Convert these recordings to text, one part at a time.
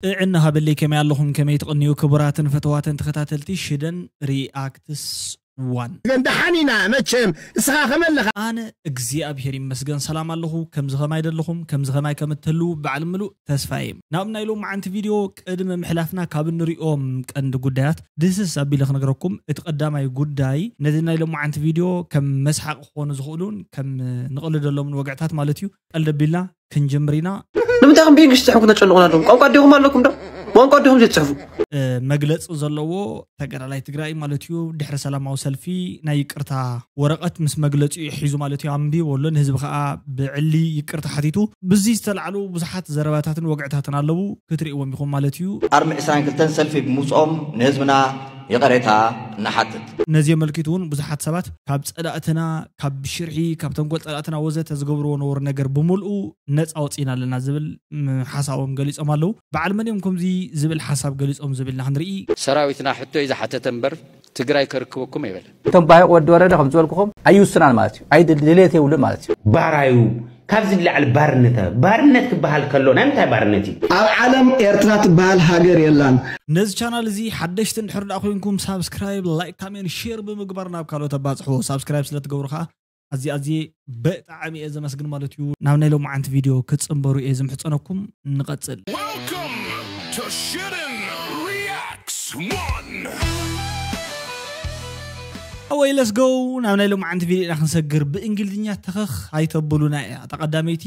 ጥዕና ሃበለይ፣ ከመይ ኣለኹም? ከመይ ትቕንዩ? ክቡራትን ፈተዋትን ተኸታተልቲ ሽደን ሪኣክትስ ዋን። ግን ደሓን ኢና መቸም። እስኻ ከመለኻ? ኣነ እግዚኣብሔር ይመስገን ሰላም ኣለኹ። ከምዚ ኸማይ ደለኹም፣ ከምዚ ኸማይ ከም እትህልዉ በዓል ምሉእ ተስፋ እየ። ናብ ናይ ሎማዓንቲ ቪድዮ ቅድሚ ምሕላፍና፣ ካብ እንሪኦም ቀንዲ ጉዳያት ድስስ ኣቢለ ክነግረኩም፣ እቲ ቀዳማይ ጉዳይ ነዚ ናይ ሎማዓንቲ ቪድዮ ከም መስሓቕ ክኾኑ ዝኽእሉን ከም ንቕልደሎምን ወግዕታት ማለት እዩ። ቀልዲ ኣቢልና ክንጀምር ኢና። ንምንታይ ከም ብእንግሊሽ ትፅሕፉ ክነጨንቑና ኣለኹም? ቋንቋ ዲኹም ኣለኩም ዶ? ቋንቋ ዲኹም ዘይትፅሕፉ? መግለፂ ዘለዎ ተጋዳላይ ትግራይ ማለት እዩ። ድሕሪ ሰላማዊ ሰልፊ ናይ ይቅርታ ወረቐት ምስ መግለፂኡ ሒዙ ማለት እዩ፣ ኣንቢቡ ኣሎ። ንህዝቢ ከዓ ብዕሊ ይቅርታ ሓቲቱ። ብዚ ዝተላዕሉ ብዙሓት ዘረባታትን ወግዕታትን ኣለዉ፣ ክትርእዎም ኢኹም ማለት እዩ። ኣርሚ ዕስራን ክልተን ሰልፊ ብምውፅኦም ንህዝብና ይቐሬታ ንሓትት። ነዚ ኣመልኪቱ እውን ብዙሓት ሰባት ካብ ፀላእትና፣ ካብ ሽርሒ፣ ካብ ተንኮል ፀላእትና ወዘተ ዝገብርዎ ነበሩ ነገር ብምልኡ ነፃ ወፂና ኣለና ዝብል ሓሳቦም ገሊፆም ኣለዉ። በዓል መን እዮም ከምዚ ዝብል ሓሳብ ገሊፆም ዝብልና ክንርኢ። ሰራዊትና ሕቶ እዩ ዝሓተተ እምበር ትግራይ ከርክበኩም ኣይበለን። እቶም ባሂቕ ወዲ ወረደ ከም ዝበልኩኹም ኣይውስናን ማለት እዩ። ኣይ ድልየት የብሉን ማለት እዩ። ባራዩ ካብዚ ንላዕሊ ባርነት ባርነት ክበሃል ከሎ ናይ ምንታይ ባርነት እዩ? ኣብ ዓለም ኤርትራ ትበሃል ሃገር የላን። ነዚ ቻናል እዚ ሓደሽቲ እንድሕር ደኣ ኮይንኩም ሳብስክራይብ፣ ላይክ፣ ካሜንት፣ ሼር ብምግባር ናብ ካልኦት ኣባፅሕዎ። ሳብስክራይብ ስለ ትገብሩ ከዓ ኣዝየ ኣዝየ ብጣዕሚ እየ ዘመስግን ማለት እዩ። ናብ ናይ ሎማዓንቲ ቪድዮ ክትፅንበሩ እየ ዝምሕፀነኩም። ንቐፅል። Welcome to Shitten Reacts one. ኣወይ let's go። ናብ ናይ ሎማዓንቲ ቪድዮ ኢና ክንሰግር። ብእንግሊዝኛ ተኸኽ ኣይተብሉና እያ እታ ቀዳመይቲ።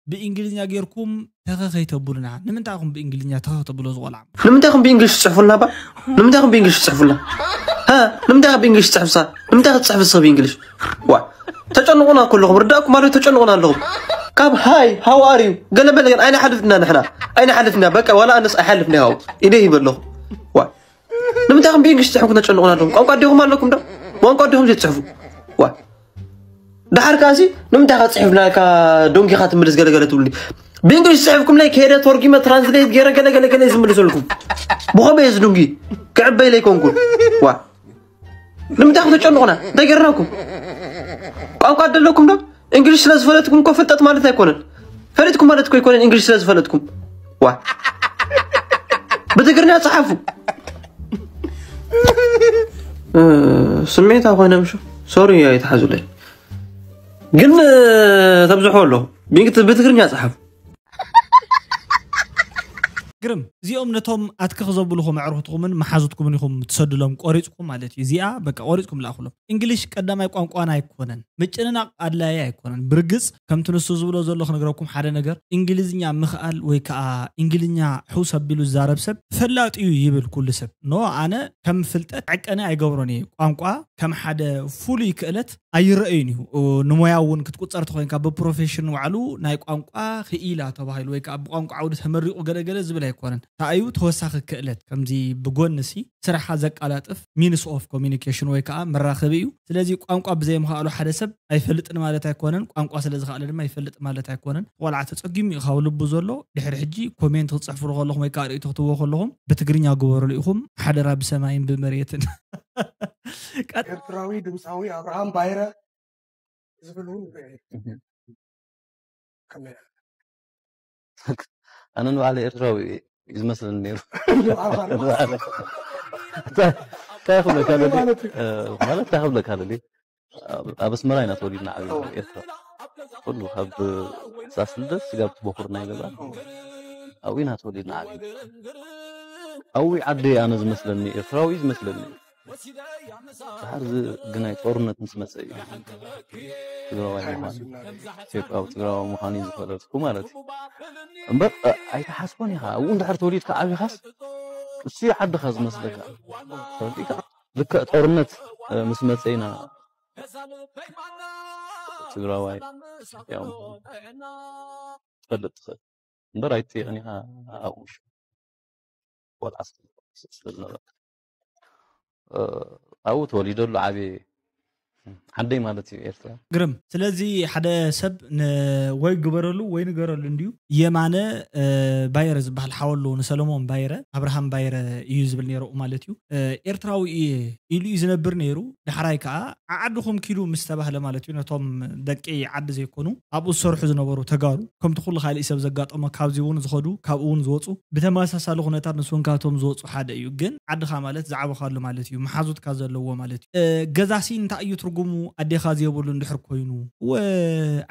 ብእንግሊዝኛ ጌርኩም ተኸኽ ኣይተብሉና። ንምንታይ ኢኹም ብእንግሊዝኛ ተኸኽ ተብሎ ዝቆልዓ? ንምንታይ ኢኹም ብእንግሊሽ ትፅሕፉልና ባ? ንምንታይ ኢኹም ብእንግሊሽ ትፅሕፉልና? ሃ? ንምንታይ ኢኻ ብእንግሊሽ ትፅሕፍሳ? ንምንታይ ክትፅሕፍ ንስኺ ብእንግሊሽ? ዋ ተጨንቑና ከለኹም ርዳእኩም ኣሎ ተጨንቑና ኣለኹም። ካብ ሃይ how are you ገለ በለ ግን ኣይንሓልፍና ንሕና ኣይንሓልፍና በቃ ዋላ ኣነስ ኣይሓልፍና ያው ኢደ ይበለኹ። ዋ ንምንታይ ከም ብእንግሊሽ ትፅሕፉ ክነጨንቑና ኣለኹም? ቋንቋ ዲኹም ኣለኩም ዶ? ቋንቋ ዲኹም ዘይትፅሕፉ? ዋ ድሓር ከኣሲ ንምንታይ ከፅሕፍና ኢልካ ዶንኪኻ ትምልስ ገለገለ ትብሉኒ። ብእንግሊሽ ዝፅሕፍኩም ናይ ከይደ ተርጉመ ትራንስሌት ገይረ ገለገለገለ ዝምልሰልኩም ብኸመይ እዚ ዱንጊ ክዕበይ ለይኮንኩን ዋ ንምንታይ ክትጨንቑና እንታይ ገርናኩም ቋንቋ ደለኩም ዶ እንግሊሽ ስለ ዝፈለጥኩም እኮ ፍልጠት ማለት ኣይኮነን ፈሊጥኩም ማለት እኮ ኣይኮነን እንግሊሽ ስለ ዝፈለጥኩም ዋ ብትግርኛ ፀሓፉ ስሜታ ኮይነ ምሹ ሶሪ ኣይትሓዙለይ ግን ተብዝሖ ኣለኹ ብትግርኛ ፀሓፉ ግርም እዚኦም ነቶም ኣትክኽ ዘብልኹም ኣዕሩኽትኹምን መሓዙትኩምን ኢኹም ትሰድሎም ቆሪፅኩም ማለት እዩ እዚኣ በቃ ቆሪፅኩም ለኣኹሎም እንግሊሽ ቀዳማይ ቋንቋና ኣይኮነን ምጭንናቕ ኣድላየ ኣይኮነን ብርግፅ ከምቲ ንሱ ዝብሎ ዘሎ ክነግረኩም ሓደ ነገር እንግሊዝኛ ምኽኣል ወይ ከዓ እንግሊዝኛ ሕውስ ኣቢሉ ዝዛረብ ሰብ ፈላጥ እዩ ይብል ኩሉ ሰብ ኖ ኣነ ከም ፍልጠት ዕቀነ ኣይገብሮን እየ ቋንቋ ከም ሓደ ፍሉይ ክእለት ኣይረኣዩን እዩ ንሞያ እውን ክትቁፀር ተኮይንካ ብፕሮፌሽን ዋዕሉ ናይ ቋንቋ ክኢላ ተባሂሉ ወይ ከዓ ብቋንቋ ዓውዲ ተመሪቁ ገለገለ ዝብል ኣይኮነን ተኣዩ ተወሳኺ ክእለት ከምዚ ብጎንሲ ስራሓ ዘቃላጥፍ means of communication ወይ ከዓ መራኸቢ እዩ ስለዚ ቋንቋ ብዘይምኽኣሉ ሓደ ሰብ ኣይፈልጥን ማለት ኣይኮነን ቋንቋ ስለ ዝኽኣለ ድማ ይፈልጥ ማለት ኣይኮነን ቆልዓ ተፀጊሙ እዩ ካብ ልቡ ዘሎ ድሕሪ ሕጂ ኮሜንት ክትፅሕፍሉ ከለኹም ወይ ከዓ ርእይቶ ክትህቦ ከለኹም ብትግርኛ ግበሩሉ ኢኹም ሓደራ ብሰማይን ብመሬትን ኤርትራዊ ድምፃዊ ኣብርሃም ባይረ ዝብል እውን ኣነ ንባዕለ ኤርትራዊ እዩ ዝመስለኒ ነይሩ እንታይ ክብለካ ደሊ ማለት እንታይ ክብለካ ደሊ ኣብ ኣስመራ ኢና ተወሊድና ዓብና ኤርትራ ኩሉ ካብ ሳስልደት ስጋብ ትቦክርና ይገዛ ኣብኡ ኢና ተወሊድና ዓብና ኣብኡ ዓደይ ኣነ ዝመስለኒ ኤርትራዊ ዝመስለኒ ድሓር እዚ ግናይ ጦርነት ምስ መፀ እዩ ትግራዋይ ምዃን ኢትዮጵያዊ ትግራዋይ ምዃን እዩ ዝፈለጥኩ ማለት እዩ እምበር ኣይተሓስቦን ኢኻ ኣብኡ እንድሕር ተወሊድካ ዓቢኻስ እሱ ዓድኻ ዝመስለካ ተረዲእካ ልክዕ ጦርነት ምስ መፀ ኢና ትግራዋይ ኢትዮጵያዊ ምዃን ትፈልጥ ትኽእል እምበር ኣይትጥይቕን ኢኻ ኣብኡ ቆልዓ ስለዝነበርካ ኣብኡ ተወሊደሉ ዓብየ ዓደይ ማለት እዩ ኤርትራ። ግርም። ስለዚ ሓደ ሰብ ን- ወይ ግበረሉ ወይ ንገረሉ እንዲዩ። የማነ እ፣ ባይረ ዝበሃል ሓወሉ ንሰለሞን ባይረ፣ ኣብርሃም ባይረ እዩ ዝብል ነይሩ ማለት እዩ። እ፣ ኤርትራዊ እየ ኢሉ እዩ ዝነብር ነይሩ። ዳሕራይ ከዓ ዓዓድኹም ኪዱ ምስ ተባህለ ማለት እዩ፣ ነቶም ደቂ ዓዲ ዘይኮኑ ኣብኡ ዝሰርሑ ዝነበሩ ተጋሩ፣ ከምቲ ኩሉ ካሊእ ሰብ ዘጋጠሞ፣ ካብዚ እውን ዝኸዱ ካብኡ እውን ዝወፁ፣ ብተመሳሳሊ ኩነታት ንሱ እውን ካብቶም ዝወፁ ሓደ እዩ። ግን ዓድኻ ማለት ዝዓበኻሉ ማለት እዩ፣ መሓዙትካ ዘለዎ ማለት እዩ። እ፣ ገዛሲ እንታይ እዩ ትርጉሙ? ኣዴኻ ዘይብሉ እንድሕር ኮይኑ፣ ወ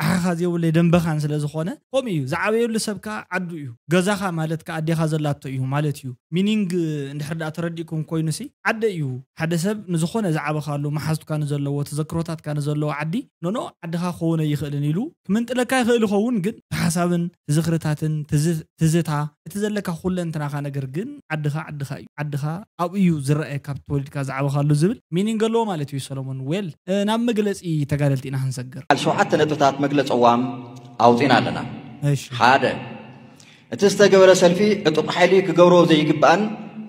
ኣሓኻ ዘይብሉ ደንበኻን ስለ ዝኾነ፣ ከምኡ እዩ። ዝዓበየሉ ሰብ ከዓ ዓዱ እዩ። ገዛኻ ማለት ከዓ ኣዴኻ ዘላቶ እዩ ማለት እዩ። ሚኒንግ እንድሕር ደኣ ተረዲእኩም ኮይኑሲ፣ ዓደ እዩ። ሓደ ሰብ ንዝኾነ ዝዓበኻሉ፣ መሓዝትካ ንዘለዎ፣ ተዘክሮታትካ ንዘለዎ ዓዲ፣ ኖኖ፣ ዓድኻ ክኸውን ኣይኽእልን ኢሉ ክምንጥለካ ይኽእል ይኸውን። ግን ሓሳብን ትዝኽርታትን ትዝ- ትዝታ፣ እቲ ዘለካ ኩለንትናኻ ነገር ግን ዓድኻ ዓድኻ እዩ። ዓድኻ ኣብኡ እዩ ዝረኣየካ፣ ተወሊድካ ዝዓበኻሉ ዝብል ሚኒንግ ኣለዎ ማለት እዩ። ሰሎሞን፣ ዌል፣ እ፣ ናብ መግለፂ ተጋደልቲ ኢና ክንሰግር። ሸውዓተ ነጥብታት መግለፂ ቅዋም ኣውፂና ኣለና። እሺ። ሓደ፣ እቲ ዝተገበረ ሰልፊ ዕጡቕ ሓይሊ ክገብሮ ዘይግባእን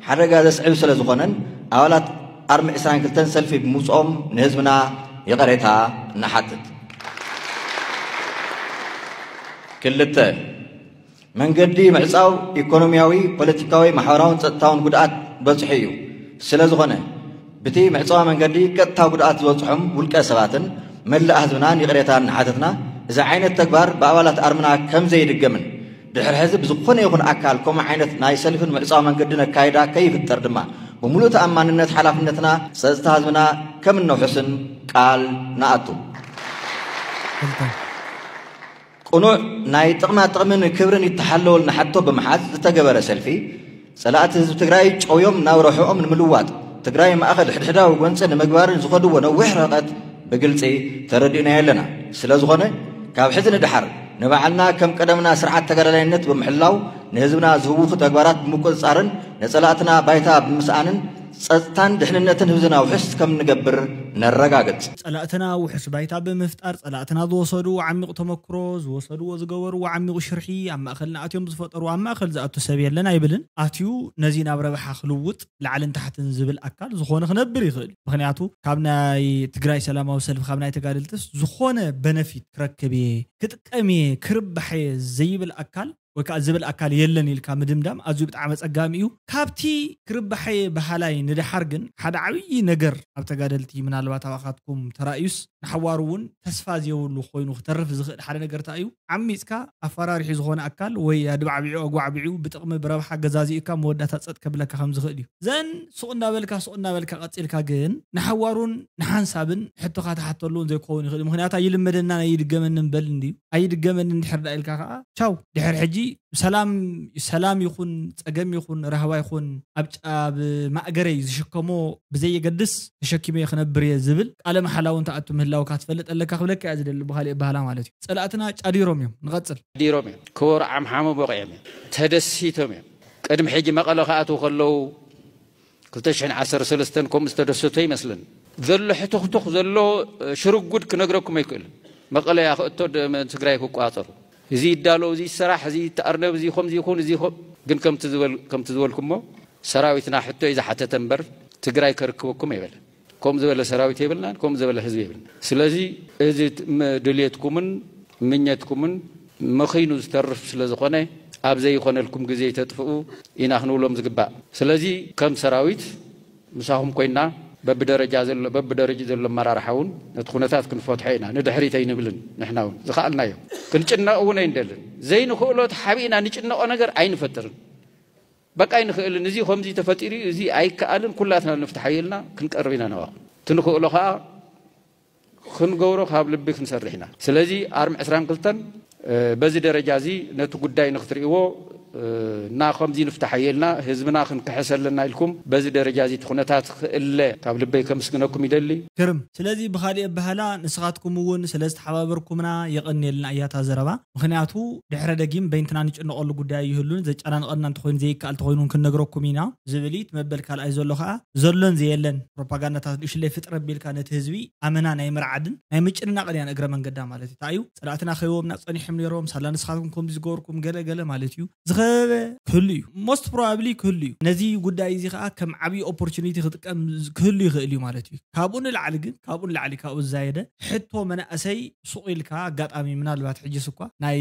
ሓደጋ ዘስዕብ ስለ ዝኾነን፣ ኣባላት ኣርሚ ዕስራን ክልተን ሰልፊ ብምውፅኦም ንህዝብና ይቕሬታ ንሓትት። ክልተ፣ መንገዲ ምዕፃው ኢኮኖሚያዊ፣ ፖለቲካዊ፣ ማሕበራውን ፀጥታውን ጉድኣት በፅሑ እዩ። ስለ ዝኾነ ብቲ ምዕፃዋ መንገዲ ቀጥታ ጉድኣት ዝበፅሖም ውልቀ ሰባትን መላእ ህዝብናን ይቕሬታ እናሓተትና፣ እዚ ዓይነት ተግባር ብኣባላት ኣርምና ከም ዘይድገምን ድሕሪ ሕዚ ብዝኾነ ይኹን ኣካል ከምኡ ዓይነት ናይ ሰልፍን ምዕፃው መንገድን ኣካይዳ ከይፍጠር ድማ ብምሉእ ተኣማንነት ሓላፍነትና ፀፅታ ህዝብና ከም እነውሕስን ቃል ንኣቱ። ቅኑዕ ናይ ጥቕማ ጥቕምን ክብርን ይተሓለወልና ሕቶ ብምሓዝ ዝተገበረ ሰልፊ፣ ፀላእቲ ህዝቢ ትግራይ ጨውዮም ናብ ረብሕኦም ንምልዋጥ፣ ትግራይ ማእኸል ሕድሕዳዊ ጎንፂ ንምግባርን ዝኸድዎ ነዊሕ ርሕቀት ብግልፂ ተረዲእናዮ ኣለና። ስለ ዝኾነ ካብ ሕዚ ንደሓር ንባዕልና ከም ቀደምና ስርዓት ተጋዳላይነት ብምሕላው፣ ንህዝብና ዝህውኹ ተግባራት ብምቁፅፃርን ንፀላእትና ባይታ ብምስኣንን ጸጥታን ድሕንነትን ህዝብና ውሕስ ከም ንገብር ነረጋግጽ። ጸላእትና ውሕስ ባይታ ብምፍጣር፣ ጸላእትና ዝወሰድዎ ዓሚቕ ተመክሮ፣ ዝወሰድዎ ዝገበርዎ ዓሚቕ ሽርሒ፣ ኣብ ማእኸልና ኣትዮም ዝፈጠሩ፣ ኣብ ማእኸል ዝኣቱ ሰብ የለን ኣይብልን። ኣትዩ ነዚ ናብ ረብሓ ክልውጥ ላዕልን ታሕትን ዝብል ኣካል ዝኾነ ክነብር ይኽእል። ምኽንያቱ ካብ ናይ ትግራይ ሰላማዊ ሰልፊ፣ ካብ ናይ ተጋደልትስ ዝኾነ በነፊት ክረክብ እየ፣ ክጥቀም እየ፣ ክርባሕ እየ ዘይብል ኣካል ወይ ከዓ ዝብል ኣካል የለን ኢልካ ምድምዳም ኣዝዩ ብጣዕሚ ኣጸጋሚ እዩ። ካብቲ ክርባሐ በሃላይ ንደሓር ግን ሓደ ዓብዪ ነገር ኣብ ተጋደልቲ ምናልባት ኣባኻትኩም ተራእዩስ ንሓዋሩ እውን ተስፋ ዘየብሉ ኮይኑ ክተርፍ ዝኽእል ሓደ ነገር እንታይ እዩ? ዓሚጽካ ኣፈራሪሑ ዝኾነ ኣካል ወይ ኣድባዕቢዑ ኣጓዕቢዑ ብጥቕሚ ብረብሓ ገዛዚኡካ መወዳእታ ጸጥ ከብለካ ከም ዝኽእል እዩ። ዘን ሱቕ እናበልካ ሱቕ እናበልካ ቀጺልካ ግን ንሓዋሩን ንሓንሳብን ሕቶኻ ትሓተሉ እውን ዘይከውን ይኽእል። ምኽንያቱ ኣይልመደናን ኣይድገመንን በል እንድዩ። ኣይድገመን እንድሕር ዳ ኢልካ ከዓ ቻው። ድሕር ሕጂ ሰላም ሰላም ይኹን ጸገም ይኹን ራህዋ ይኹን ኣብ ጫ- ኣብ ማእገረይ ዝሽከሞ ብዘየገድስ ተሸኪመ ክነብር እየ ዝብል ቃለ መሓላ እውን ተኣቱ ምህላውካ ትፈልጥ ኣለካ ክብለካ እያ ዝደሊ። ብኻሊእ ባህላ ማለት እዩ። ጸላእትና ጫዲሮም እዮም። ንቐጽል። ዲሮም እዮም። ክወርዓም ሓሙ በቂዖም እዮም። ተደሲቶም እዮም። ቅድሚ ሕጂ መቐለ ክኣትዉ ከለዉ ክልተ ሽሕን ዓሰርተ ሰለስተን ከምኡ ዝተደሰቶ ይመስለኒ። ዘሎ ሕቱኽቱኽ ዘሎ ሽርጉድ ክነግረኩም ኣይክእልን። መቐለ እያ ክእቶ ደ- ትግራይ ክቋፀሩ። እዚ ይዳሎ፣ እዚ ይሰራሕ፣ እዚ ይተኣርነብ፣ እዚ ከምዚ ይኹን፣ እዚ ይኹ- ግን ከምቲ ዝበል- ከምቲ ዝበልኩሞ ሰራዊትና ሕቶ እዩ ዝሓተተ እምበር ትግራይ ከርክበኩም ኣይበለን። ከምኡ ዝበለ ሰራዊት የብልናን፣ ከምኡ ዝበለ ህዝቢ የብልና። ስለዚ እዚ ት- ም- ድልየትኩምን ምኘትኩምን መኺኑ ዝተርፍ ስለ ዝኾነ ኣብ ዘይኾነልኩም ግዜ ተጥፍኡ ኢና ክንብሎም ዝግባእ። ስለዚ ከም ሰራዊት ምሳኹም ኮይና በብደረጃ ዘሎ በብደረጃ ዘሎ ኣመራርሓ እውን ነቲ ኩነታት ክንፈትሖ ኢና። ንድሕሪት ኣይንብልን። ንሕና እውን ዝኸኣልናዮ ክንጭነቕ እውን ኣይንደልን። ዘይንኽእሎ ተሓቢእና ንጭነቖ ነገር ኣይንፈጥርን። በቃ ኣይንኽእልን። እዚ ከምዚ ተፈጢሩ እዩ፣ እዚ ኣይከኣልን፣ ኩላትና ንፍትሓዮ ኢልና ክንቀርብ ኢና ናባኹም። እቲ ንኽእሎ ከዓ ክንገብሮ ካብ ልቢ ክንሰርሕ ኢና። ስለዚ ኣርሚ ዕስራን ክልተን በዚ ደረጃ እዚ ነቲ ጉዳይ ንክትርእይዎ እና ከምዚ ንፍታሓዮ ኢልና ህዝብና ክንክሕስ ኣለና ኢልኩም በዚ ደረጃ እዚ እቲ ኩነታት ክእለ ካብ ልበይ ከምስግነኩም ይደሊ። ግርም። ስለዚ ብኻሊእ ኣበሃላ ንስኻትኩም እውን ስለ ዝተሓባበርኩምና የቐንየልና እያ እታ ዘረባ። ምኽንያቱ ድሕረ ደጊም በይንትና ንጭነቐሉ ጉዳይ ኣይህሉን፣ ዘጨናንቐና እንተኾይኑ ዘይከኣል እንተኾይኑ እውን ክንነግረኩም ኢና ዝብል እዩ። እቲ መበል ካልኣይ ዘሎ ከዓ ዘሎን ዘየለን ፕሮፓጋንዳታት ንእሽለይ ፍጥር ኣቢልካ ነቲ ህዝቢ ኣመና ናይ ምርዓድን ናይ ምጭንናቕን እያ ንእግረ መንገዳ ማለት እዩ። እንታይ እዩ? ጸላእትና ከይቦምና ጸኒሖም ነይሮም፣ ሳላ ንስኻትኩም ከምዚ ዝገበርኩም ገለ ገለ ማለት እዩ። ክህሉ እዩ። Most probably ክህሉ እዩ። ነዚ ጉዳይ እዚ ከዓ ከም ዓብዪ opportunity ክጥቀም ክህሉ ይኽእል እዩ ማለት እዩ። ካብኡ ንላዕሊ ግን ካብኡ ንላዕሊ ካብኡ ዝዛየደ ሕቶ መናእሰይ ሱቕ ኢልካ ኣጋጣሚ ምናልባት ሕጅስ እኳ ናይ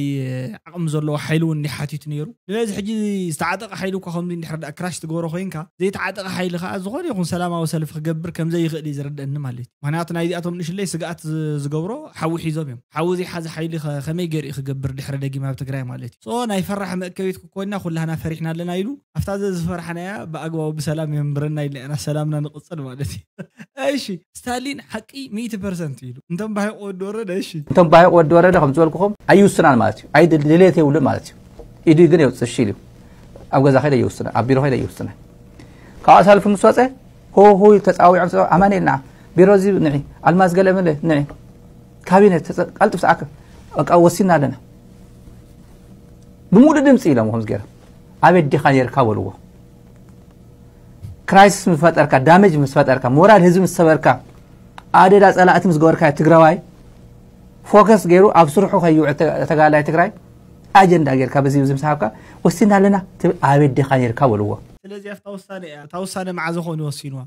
ዓቕሚ ዘለዎ ሓይሊ እውን ሓቲቱ ነይሩ። ንበዚ ሕጂ ዝተዓጠቐ ሓይሊ እኳ ከምዚ እንድሕር ዳ ክራሽ ትገብሮ ኮይንካ ዘይተዓጠቐ ሓይሊ ከዓ ዝኾነ ይኹን ሰላማዊ ሰልፊ ክገብር ከም ዘይኽእል እዩ ዝርደእኒ ማለት እዩ። ምክንያቱ ናይዚኣቶም ንእሽለይ ስግኣት ዝገብሮ ሓዊ ሒዞም እዮም። ሓዊ ዘይሓዘ ሓይሊ ከመይ ገይሩ ክገብር ድሕሪ ደጊም ኣብ ትግራይ ማለት እዩ። ናይ ፈራሕ መእከቢት ክኮንና ኩላህና ፈሪሕና ኣለና ኢሉ ኣብታ ዝፈራሕናያ ብኣግባቡ ብሰላም የንብረና ኢልና ኢና ሰላምና ንቕፅል ማለት እዩ። እሺ፣ ስታሊን ሓቂ ሚእቲ ፐርሰንት ኢሉ እንተም ባሂቆ ወዲ ወረደ። እሺ፣ እንቶም ባሂቆ ወዲ ወረደ ከም ዝበልኩኹም ኣይውስናን ማለት እዩ። ኣይ ድሌት የብሉን ማለት እዩ። ኢዱ ግን የውፅእ ሽል እዩ። ኣብ ገዛ ከይደ ይውስነ፣ ኣብ ቢሮ ከይደ ይውስነ። ካብ ኣሳልፉ ምስ ወፀ ሆ ሆ ተፃዊዖም ኣማን ኢልና ቢሮ እዚ ንዒ ኣልማዝ ገለ መለ ንዒ ካቢኔት ቀልጥፍ ሰዓክ በቃ ወሲና ኣለና። ብሙሉ ድምፂ ኢሎም ከምዚ ገይሮም ኣበይ ዲኻ ነርካ በልዎ። ክራይሲስ ምስ ፈጠርካ፣ ዳሜጅ ምስ ፈጠርካ፣ ሞራል ህዝቢ ምስ ሰበርካ፣ ኣደዳ ፀላእቲ ምስ ገበርካ ትግራዋይ ፎከስ ገይሩ ኣብ ስርሑ ከይውዕ ተጋላይ ትግራይ ኣጀንዳ ጌርካ በዚ ዝምስሓብካ ወሲና ኣለና ትብል ኣበይ ዲኻ ነርካ በልዎ። ስለዚ ኣብታ ውሳነ እያ እታ ውሳነ መዓዘ ኮን ይወሲንዋ።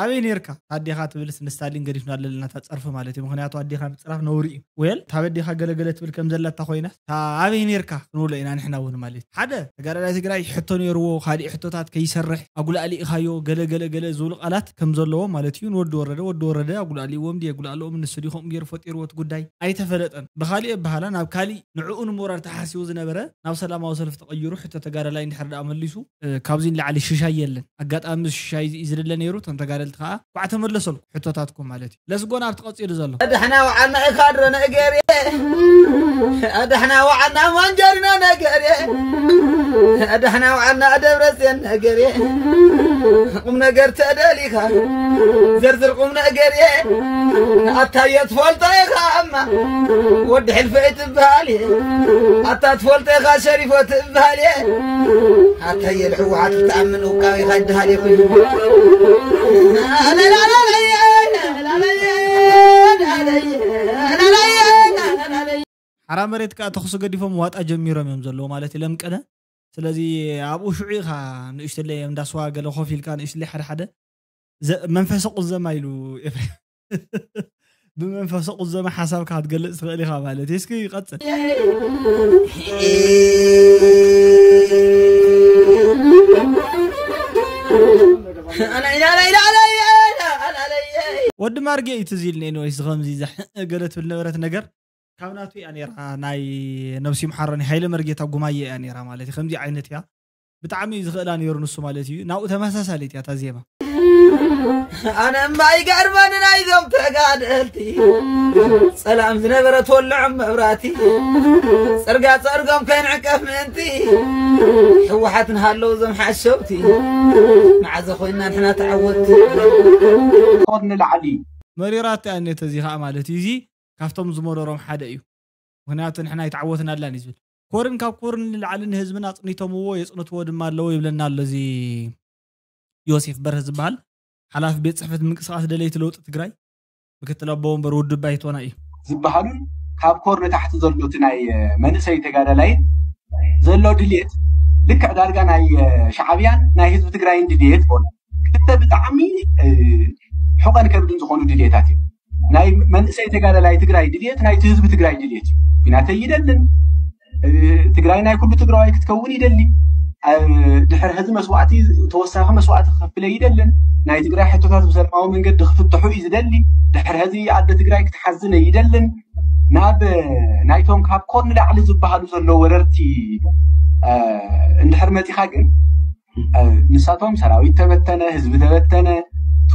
ኣበይ ነርካ ኣዴኻ ትብልስ ንስታሊን ገዲፍና ኣለና እታ ፀርፊ ማለት እዩ። ምክንያቱ ኣዴኻ ምፅራፍ ነውሪ እዩ። ወል ታበዴኻ ገለገለ ትብል ከም ዘለታ ኮይና ኣበይ ነርካ ክንብሎ ኢና ንሕና እውን ማለት እዩ። ሓደ ተጋዳላይ ትግራይ ሕቶ ነይርዎ ካሊእ ሕቶታት ከይሰርሕ ኣጉላእሊእኻዮ ገለገለ ገለ ዝብሉ ቃላት ከም ዘለዎ ማለት እዩ። ንወዲ ወረደ ወዲ ወረደ ኣጉላእሊእዎም ድየ ኣጉላእልኦም ንሱ ዲ ከምኡ ገይሩ ፈጢርዎ እቲ ጉዳይ ኣይተፈለጠን። ብካሊእ ኣበሃላ ናብ ካሊእ ንዕኡ ንሞራል ተሓሲቡ ዝነበረ ናብ ሰላማዊ ሰልፊ ተቐይሩ ሕቶ ተጋዳላይ እንድሕር ደኣ መሊሱ ካብዚ ንላዕሊ ሽሻይ የለን። ኣጋጣሚ ሽሻይ ዝድለ ነይሩ እቶም ተጋደልቲ ከዓ ኳዕ ተመለሰልኩ ሕቶታትኩም ማለት እዩ። ለስጎን ኣብቲ ቀፂሉ ዘሎ ኣድሕና ወዓና ኢኻ ድሮ ነገር ኣድሕና ወዓና ማንጀሪና ነገር ኣድሕና ወዓና ደብረፅዮን ነገር ቁም ነገር ተደሊኻ ዘርዝር ቁም ነገር ኣታየ ትፈልጦ ኢኻ እማ ወዲ ሕልፈ ትበሃል ኣታ ትፈልጦ ኢኻ ሸሪፎ ትበሃል ኣታየ ልሕወሓት ክትኣምን ውቃቢኻ ይድሃል ይኹን ሓራ መሬት ከዓ ተኽሱ ገዲፎም ዋጣ ጀሚሮም እዮም ዘለዉ ማለት እዩ ለምቀነ። ስለዚ ኣብኡ ሽዑ ኢኻ ንእሽትለይ እንዳስዋ ገለ ኮፍ ኢልካ ንእሽትለይ ሓደ ሓደ መንፈሰ ቁዘማ ኢሉ ኤፍሬም ብመንፈሰ ቁዘማ ሓሳብካ ክትገልፅ ትኽእል ኢኻ ማለት እዩ። እስኪ ይቐፅል። ወዲ ማርጌ እዩ ትዝ ኢልኒ። ኤኒወይስ ከምዚ ገለ ትብል ነበረት ነገር ካብ ናቱ እያ ነራ ናይ ነብሲ ምሓረኒ ሃይለ መርጌታ ጉማየ እያ ነራ ማለት እዩ። ከምዚ ዓይነት እያ ብጣዕሚ እዩ ዝኽእላ ነይሩ ንሱ ማለት እዩ። ናብኡ ተመሳሳሊት እያ እታ ዜማ። ኣነ እምባ ይገርመኒ ናይዞም ተጋደልቲ ጸላም ዝነበረ ትወልዖም መብራቲ ጽርጋ ጸርጎም ከይንዕቀፍ ምእንቲ ህወሓት ንሃለዉ እዞም ሓሸውቲ መዓዘ ኮይና ንሕና ተዓወትቲ። ኮር ንላዕሊ መሪራት እያ ነተ እዚ ከዓ ማለት እዩ። እዚ ካብቶም ዝመረሮም ሓደ እዩ። ምክንያቱ ንሕና ኣይተዓወትናላን እዩ ዝብል ኮርን ካብ ኮርን ንላዕሊ ንህዝብና ኣፅኒቶምዎ የፅንትዎ ድማ ኣለዎ ይብለና ኣሎ እዚ ዮሴፍ በርህ ዝበሃል ሓላፊ ቤት ፅሕፈት ምንቅስቃስ ደለይቲ ለውጢ ትግራይ ምክትል ኣቦ ወንበር ውድብ ባይቶና እዩ። ዝበሃሉን ካብ ኮር ንታሕቲ ዘሎ እቲ ናይ መንእሰይ ተጋዳላይን ዘሎ ድልየት ልክዕ ዳርጋ ናይ ሻዕብያን ናይ ህዝቢ ትግራይን ድልየት ኾነ ክልተ ብጣዕሚ ሕቐን ከብድን ዝኾኑ ድልየታት እዮም። ናይ መንእሰይ ተጋዳላይ ትግራይ ድልየት ናይቲ ህዝቢ ትግራይ ድልየት እዩ። ኩናተይ ይደልን ትግራይ ናይ ኩሉ ትግራዋይ ክትከውን ይደሊ። ድሕሪ ሕዚ መስዋእቲ ተወሳኺ መስዋእቲ ክከፍለ ይደልን። ናይ ትግራይ ሕቶታት ብሰላማዊ መንገዲ ክፍትሑ እዩ ዝደሊ። ድሕሪ ሕዚ ኣደ ትግራይ ክትሓዝነ ይደልን። ናብ ናይቶም ካብ ኮር ንላዕሊ ዝበሃሉ ዘለዉ ወረርቲ እንድሕር መፂኻ ግን ንሳቶም ሰራዊት ተበተነ፣ ህዝቢ ተበተነ፣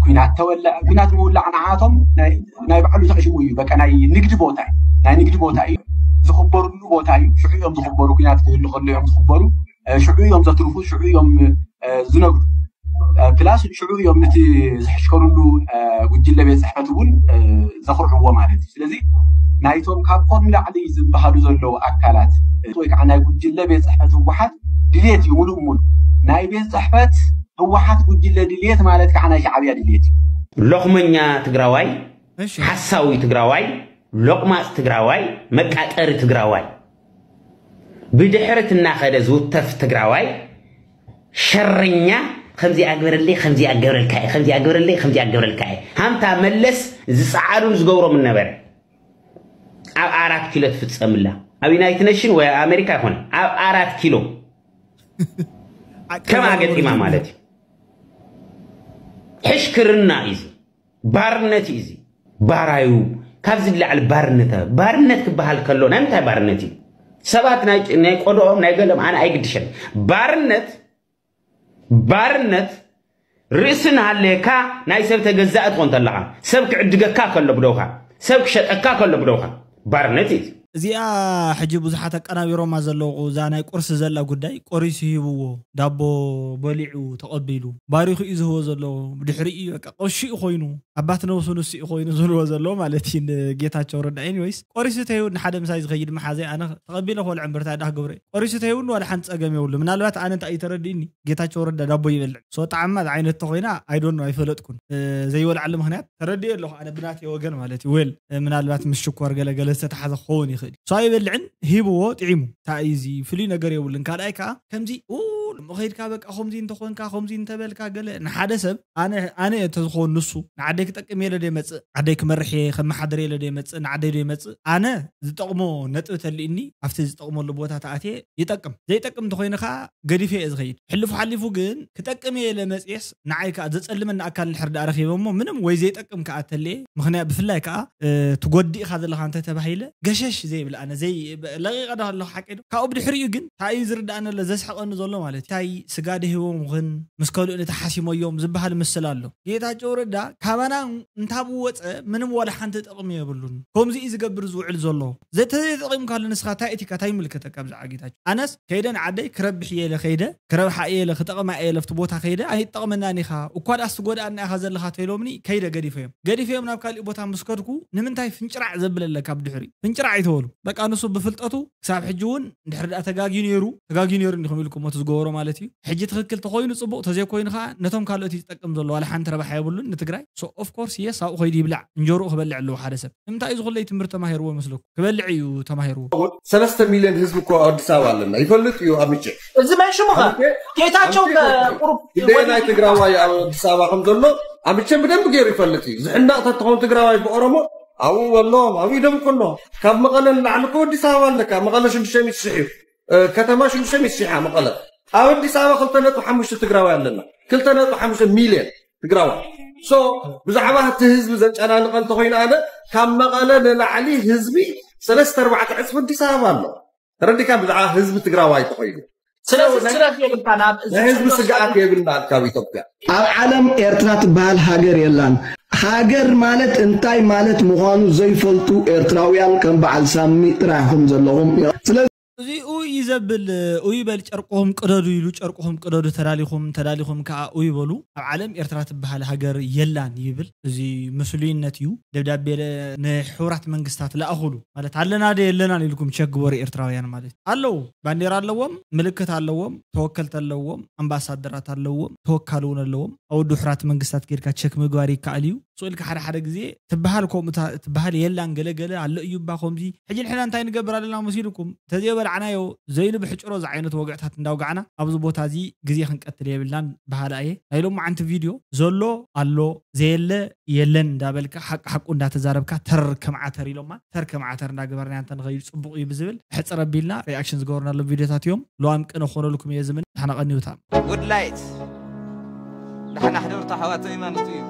ኩናት ተወልዐ። ኩናት ምውላዕ ንዓቶም ናይ ባዕሉ ተዕሽሙ እዩ። በቃ ናይ ንግዲ ቦታ እዩ። ናይ ንግዲ ቦታ እዩ። ዝኽበሩሉ ቦታ እዩ። ሽዑ እዮም ዝኽበሩ። ኩናት ክህሉ ከሎ እዮም ዝኽበሩ። ሽዑ እዮም ዘትርፉ፣ ሽዑ እዮም ዝነግዱ። ፕላስ ሽዑ እዮም ነቲ ዝሕሽከሩሉ ጉጅለ ቤት ፅሕፈት እውን ዘኽርዕዎ ማለት እዩ። ስለዚ ናይቶም ካብ ኮር ንላዕሊ ዝበሃሉ ዘለዉ ኣካላት ወይ ከዓ ናይ ጉጅለ ቤት ፅሕፈት ህወሓት ድልየት እዩ ሙሉእ ሙሉእ ናይ ቤት ፅሕፈት ህወሓት ጉጅለ ድልየት ማለት ከዓ ናይ ሻዕብያ ድልየት እዩ። ሎኽመኛ ትግራዋይ፣ ሓሳዊ ትግራዋይ፣ ሎቕማፅ ትግራዋይ፣ መቃጠሪ ትግራዋይ። ብድሕርት እናኸደ ዝውተፍ ትግራዋይ ሸረኛ፣ ከምዚ ኣግበረለይ፣ ከምዚ ኣገበረልካ እየ፣ ከምዚ ኣገበረለይ፣ ከምዚ ኣገበረልካ እየ። ሃምታ መለስ ዝፀዓዱን ዝገብሮምን ነበረ። ኣብ ኣራት ኪሎ ትፍፀምላ፣ ኣብ ዩናይትድ ኔሽን ወይ ኣሜሪካ ይኮነ፣ ኣብ ኣራት ኪሎ ከም ኣገጢማ ማለት እዩ። ሕሽክርና እዩ እዚ፣ ባርነት እዩ እዚ። ባራዩ ካብዚ ላዕሊ ባርነት፣ ባርነት ክበሃል ከሎ ናይ ምንታይ ባርነት እዩ? ሰባት ናይ ቆድኦም ናይ ገለም ኣነ ኣይግድሸን። ባርነት፣ ባርነት ርእሲ እናሃለየካ ናይ ሰብ ተገዛእ ትኾን ተለኻ፣ ሰብ ክዕድገካ ከሎ ብደውኻ፣ ሰብ ክሸጠካ ከሎ ብደውኻ፣ ባርነት እዩ። እዚኣ ሕጂ ብዙሓት ኣቀናቢሮማ ዘለዉ እዛ ናይ ቁርሲ ዘላ ጉዳይ፣ ቆሪሱ ሂብዎ፣ ዳቦ በሊዑ ተቐቢሉ፣ ባሪኹ እዩ ዝህቦ ዘሎ። ብድሕሪኡ በቃ ቀሺ እዩ ኮይኑ፣ ኣባት ነብሱ ንሱ እዩ ኮይኑ ዝብልዎ ዘሎ ማለት እዩ ንጌታቸው ረዳ። ኤኒወይስ፣ ቆሪሱ ተይው ንሓደ ምሳይ ዝኸይድ መሓዘይ ኣነ ተቐቢለ ክበልዕ እምበር እንታይ ደኣ ክገብረ እዩ? ቆሪሱ ተይውን ዋላ ሓንቲ ጸገም የብሉ። ምናልባት ኣነ እንታይ እዩ ተረዲእኒ፣ ጌታቸው ረዳ ዳቦ ይበልዕ ሶ ጣዕማ ዝዓይነት ተኾይና ኣይዶኖ ኣይፈለጥኩን። ዘይበልዓሉ ምክንያት ተረዲኦ ኣለኹ ኣነ ብናተይ ወገን ማለት እዩ። ዌል ምናልባት ምስ ሽኮር ገለገለ ዝተተሓዘ ክኸውን ይኽእል እዩ። ሶ ኣይበልዕን፣ ሂብዎ ጥዒሙ። እንታይ እዩ እዚ? ፍሉይ ነገር የብሉን። ካልኣይ ከዓ ከምዚ ኡ፣ ሎሚ ኸይድካ በቃ ከምዚ እንተኾንካ፣ ከምዚ እንተበልካ ገለ ንሓደ ሰብ ኣነ ኣነ እየ እንተዝኸውን ንሱ ንዓደይ ክጠቅም እየ ኢለ ዶ ይመፅእ? ዓደይ ክመርሕ እየ ከመሓድር እየ ኢለ ዶ ይመፅእ? ንዓደይ ዶ ይመፅእ? ኣነ ዝጠቕሞ ነጥቢ ተልእኒ ኣብቲ ዝጠቕመሉ ቦታ ተኣትየ ይጠቅም። ዘይጠቅም እንተኾይኑ ከዓ ገዲፈ እየ ዝኸይድ። ሕልፉ ሓሊፉ ግን ክጠቅም እየ ኢለ መፅየስ ንዓይ ከዓ ዘፀልመኒ ኣካል እንድሕር ደኣ ረኺበ እሞ ምንም ወይ ዘይጠቅም ከዓ ተልየ ምኽንያት ብፍላይ ከዓ ትጎዲእኻ ዘለኻ እንተ ተባሂለ ገሸሽ ዘይብል ኣነ ዘይ ለቂቐ ዶ ኣለኹ ሓቂ ዶ ካብኡ ብድሕሪኡ ግን እንታይ እዩ ዝርዳእኒ ዘሎ ዘስሕቐኒ ዘሎ ማለት እንታይ ስጋ ደሂቦም ኹን ምስ ከልኡ ንተሓሲሞዮም ዝበሃል ምስል ኣሎ ጌታቸው ረዳ ካባና እንታብ ወፀ ምንም ዋላ ሓንቲ ጥቕሚ የብሉን ከምዚ እዩ ዝገብር ዝውዕል ዘሎ ዘተዘይጠቒምካሉ ንስኻ እንታይ እቲካ እንታይ ይምልከተካ ብዛዕባ ጌታቸው ኣነስ ከይደ ንዓደይ ክረብሕ እየ ኢለ ከይደ ክረብሓ እየ ኢለ ክጠቕማ እየ ኢለ ኣብቲ ቦታ ከይደ ኣይትጠቕመናን ኢኻ እኳ ደኣስ ትጎድኣና ኢኻ ዘለኻ ተኢሎምኒ ከይደ ገዲፈዮም ገዲፈዮም ናብ ካሊእ ቦታ ምስ ከድኩ ንምንታይ ፍንጭራዕ ዘብል ኣለካ ብድሕሪኡ ፍንጭራዕ ኣይተበሉ በቃ ንሱ ብፍልጠቱ ክሳብ ሕጂ እውን እንድሕር ደኣ ተጋግዩ ነይሩ ተጋግዩ ነይሩ እንዲኹም ኢልኩም እቲ ዝገበሮ ማለት እዩ ሕጂ ትኽክል ተኾይኑ ፅቡቕ ተዘይኮይኑ ከዓ ነቶም ካልኦት እዩ ዝጠቅም ዘሎ ዋላ ሓንቲ ረብሓ የብሉን ንትግራይ so of course yes ኣብኡ ከይዱ ይብላዕ እንጀርኡ ክበልዕ ኣለዎ ሓደ ሰብ ንምንታይ እዩ ዝኹለይ ትምህርቲ ተማሂርዎ ይመስለኩም ክበልዕ እዩ ተማሂርዎ ሰለስተ ሚልዮን ህዝቢ እኮ ኣዲስ ኣበባ ኣለና ይፈልጥ እዩ ኣምቼ እዚ ናይ ሽሙኸ ጌታቸው ቁሩብ ግደይ ናይ ትግራዋይ ኣብ ኣዲስ ኣበባ ከም ዘሎ ኣምቼ ብደንብ ገይሩ ይፈልጥ እዩ ዝሕናቕ ተትኸውን ትግራዋይ ብኦሮሞ ኣብኡ ኣሎ ኣብኡ ይደምቁ ኣሎ ካብ መቐለ ንላዕሊ እኮ ኣዲስ ኣበባ ኣለካ መቐለ ሽዱሽተ ሚእቲ ሽሕ እዩ ከተማ ሽዱሽተ ሚእቲ ሽሕ መቐለ ኣብ ኣዲስ ኣበባ ክልተ ነጥቢ ሓሙሽተ ትግራዋይ ኣለና ክልተ ነጥቢ ሓሙሽተ ሚልዮን ትግራዋይ so ብዛዕባ እቲ ህዝቢ ዘጨናንቐ እንተኮይኑ ኣነ ካብ መቐለ ንላዕሊ ህዝቢ ሰለስተ ኣርባዕተ ዕፅፊ ኣዲስ ኣበባ ኣሎ ተረዲካ ብዛዕባ ህዝቢ ትግራዋይ ተኮይኑ ስለዚ ስረት የብልካ ናብ ናይ ህዝቢ ስግኣት የብልና ካብ ኢትዮጵያ ኣብ ዓለም ኤርትራ ትበሃል ሃገር የላን ሃገር ማለት እንታይ ማለት ምዃኑ ዘይፈልጡ ኤርትራውያን ከም በዓል ሳሚ ጥራሕ ኢኹም ዘለኹም ስለዚ እዚኡ እዩ ዘብል ኡይ በል ጨርቅኹም ቅደዱ ኢሉ ጨርቅኹም ቅደዱ ተዳሊኹም ተዳሊኹም ከዓ ኡይ በሉ ኣብ ዓለም ኤርትራ ትበሃል ሃገር የላን ይብል እዚ ምስሉይነት እዩ ደብዳቤ ንሕቡራት መንግስታት ለኣኹሉ ማለት ኣለና ደ የለናን ኢልኩም ቸክ ግበሩ ኤርትራውያን ማለት ኣለዉ ባንዴራ ኣለዎም ምልክት ኣለዎም ተወከልቲ ኣለዎም ኣምባሳደራት ኣለዎም ተወካሊ እውን ኣለዎም ኣብ ድሑራት መንግስታት ጌድካ ቸክ ምግባር ይከኣል እዩ ስኡልካ ሓደ ሓደ ግዜ ትበሃል ከምኡ ትበሃል የላን ገለገለ ኣሎ እዩ እባ ከምዚ ሕጂ ንሕና እንታይ ንገብር ኣለና መሲልኩም እንተዘይበላዕናዮ ዘይሉ ብሕጭሮ ዝዓይነቱ ወግዕታት እንዳውጋዕና ኣብዚ ቦታ እዚ ግዜ ክንቀትል የብልናን በሃላ እየ ናይ ሎማዓንቲ ቪድዮ ዘሎ ኣሎ ዘየለ የለን እንዳበልካ ሓቂ ሓቁ እንዳተዛረብካ ተር ከም ዓተር ኢሎማ ተር ከም ዓተር እንዳገበርና እንተ ንኸይድ ፅቡቕ እዩ ብዝብል ሕፅር ኣቢልና ሪኣክሽን ዝገበርናሎም ቪድዮታት እዮም ለዋም ቅነ ክኾነልኩም እየ ዝምን ንሕና ቀኒውታ ውድላይት ዳሕና ሕደርቱ ኣሕዋተይ ማለት እዩ